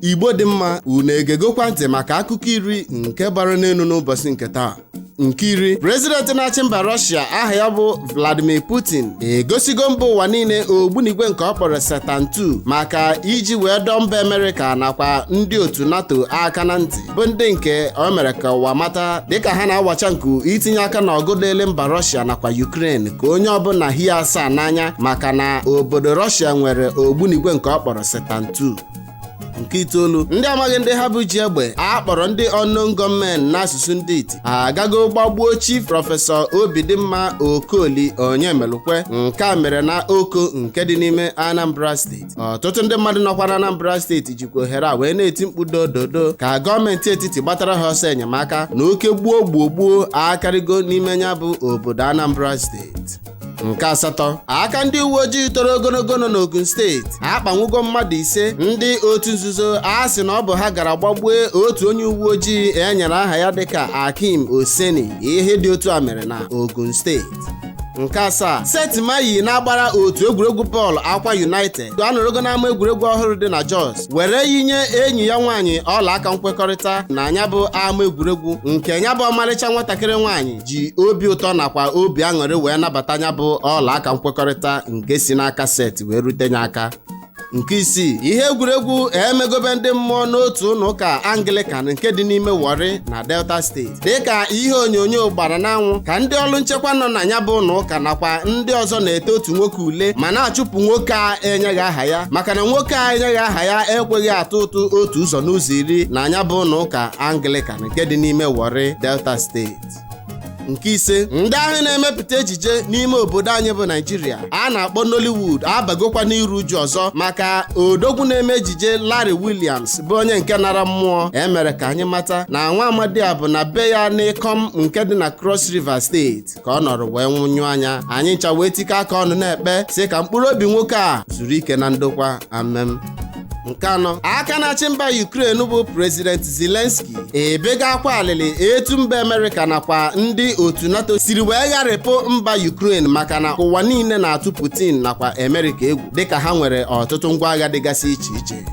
Igbo dị mma, unu egegokwa ntị maka akụkọ 10 nke gbara n'elu n'ụbọchị nke taa. Nke 10, prezidenti na-achị mba Rọshia aha ya bụ Vladimir Putin egosigo mba ụwa niile ogbunigwe nke ọ kpọrọ Satan 2 maka iji wee dọọ mba Amerịka nakwa ndị otu NATO aka na ntị, bụ ndị nke o mere ka ụwa mata dịka ha na-awacha nku itinye aka n'ọgụ dịịrị mba Rọshia nakwa Ukraine, ka onye ọbụla hie asaa n'anya maka na obodo Rọshia nwere ogbunigwe nke ọ kpọrọ Satan 2. Nke 9, ndị amaghị ndị ha bụ ji egbe a kpọrọ ndị unknown gunmen n'asụsụ ndị iti agago gbagbuo Chief Prọfesọ Obidimma Okoli Onyemelukwe. Nke a mere na Oko nke dị n'ime Anambra Steeti. Ọtụtụ ndị mmadụ nọkwa na Anambra Steeti jikwa ohere a wee na-eti mkpu dododo ka gọọmenti etiti gbatara ha ọsọ enyemaka na oke gbuo gbuo gbuo akarịgo n'ime ya bụ obodo Anambra Steeti. Nke 8, aka ndị uwe ojii toro ogologo nọ n'Ogun Steeti akpanwugo mmadụ 5 ndị otu nzuzo a sị na ọ bụ ha gara gbagbue otu onye uwe ojii e nyere aha ya dịka Akim Oseni. Ihe dị otu a mere na Ogun Steeti. Nke 7, Seth Mayi na-agbara otu egwuregwu bọọlụ Akwa United anọrọgo n'ama egwuregwu ọhụrụ dị na Jos were yinye enyi ya nwaanyị ọla aka nkwekọrịta na anya bụ ama egwuregwu nke ya bụ ọmarịcha nwatakịrị nwaanyị ji obi ụtọ nakwa obi aṅụrị wee nabata ya bụ ọla aka nkwekọrịta nke si n'aka Seth wee rute ya aka. Nke 6, ihe egwuregwu emegobe ndị mmụọ n'otu ụlọ ụka Anglican nke dị n'ime Warri na Delta Steeti dịka ihe onyonyo gbara n'anwụ ka ndị ọrụ nchekwa nọ na ya bụ ụlọ ụka nakwa ndị ọzọ na-ete otu nwoke ule ma na-achụpụ nwoke a enyeghị aha ya maka na nwoke a enyeghị aha ya ekweghị atụ ụtụ otu ụzọ n'ụzọ 10 na ya bụ ụlọ ụka Anglican nke dị n'ime Warri, Delta Steeti. Nke 5, ndị ahụ na-emepụta ejije n'ime obodo anyị bụ Naijiria a na-akpọ Nollywood abagokwa n'iru uju ọzọ maka odogwu na-eme ejije Larry Williams bụ onye nke nara mmụọ. Emere ka anyị mata na nwa amadi a bụ na be ya n'Ikom nke dị na Cross River Steeti ka ọ nọrọ wee nwụnyụ anya. Anyị ncha wee tikọ aka ọnụ na-ekpe sị ka mkpụrụ obi nwoke a zuru ike na ndokwa, amem. Nke 4, aka na-achị mba Ukraine bụ President Zelensky ebega akwa alịlị etu mba Amerịka nakwa ndị otu NATO siri wee gharịpụ mba Ukraine maka na ụwa niile na-atụ Putin nakwa Amerịka egwu dịka ha nwere ọtụtụ ngwa agha dịgasị iche iche.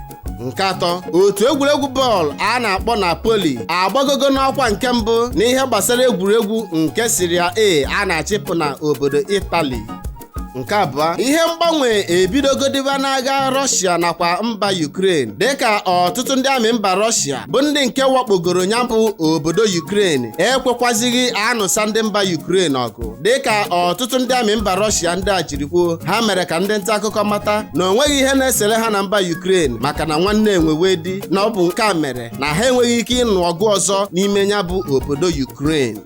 Nke 3, otu egwuregwu bọọlụ a na-akpọ Napoli agbagogo n'ọkwa nke mbụ n'ihe gbasara egwuregwu nke Serie A a na-achịpụ na obodo Italy. Nke 2, ihe mgbanwe ebidogodiba n'agha Rọshia nakwa mba Ukraine dịka ọtụtụ ndị amị mba Rọshia bụ ndị nke wakpogoro ya bụ obodo Ukraine ekwekwazighị anụsa ndị mba Ukraine ọgụ dịka ọtụtụ ndị amị mba Rọshia ndị a jiri kwuo. Ha mere ka ndị nta akụkọ mata na o nweghị ihe na-esere ha na mba Ukraine maka na nwanne enwewe di na ọ bụ nke a mere na ha enweghị ike ịnụ ọgụ ọzọ n'ime ya bụ obodo Ukraine.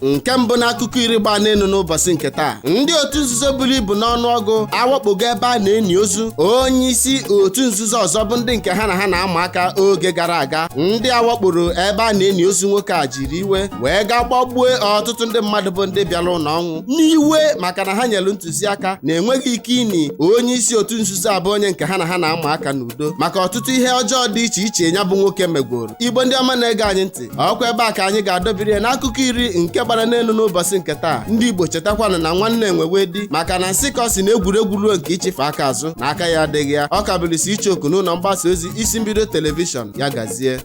Nke 1 n'akụkọ 10 gbaa n'elu n'ụbọchị nke taa, ndị otu nzuzo buru ibu n'ọnụọgụ awakpogo ebe a na-eni ozu onye isi otu nzuzo ọzọ bụ ndị nke ha na ha na-ama aka oge gara aga. Ndị awakporo ebe a na-eni ozu nwoke a jiri iwe wee gaa gbagbue ọtụtụ ndị mmadụ bụ ndị bịara ụlọ ọnwụ n'iwe maka na ha nyere ntụziaka na enweghị ike ini onye isi otu nzuzo abụ onye nke ha na ha na-ama aka n'udo maka ọtụtụ ihe ọjọọ dị iche iche ya bụ nwoke megworo. Igbo ndị ọma na-ege anyị ntị, ọkwa ebe a ka anyị ga-adọbiri ya n'akụkọ 10 nke gbara n'elu n'ụbọchị nke taa. Ndị Igbo chetakwanụ na nwanne enwewe di maka na nsị ka ọ si na egwuregwu ruo nke ichefe aka azụ na aka ya adịghị ya. Ọ ka bụrụ isi iche oku n'ụlọ mgbasa ozi isi mbido telivishọn ya gazie.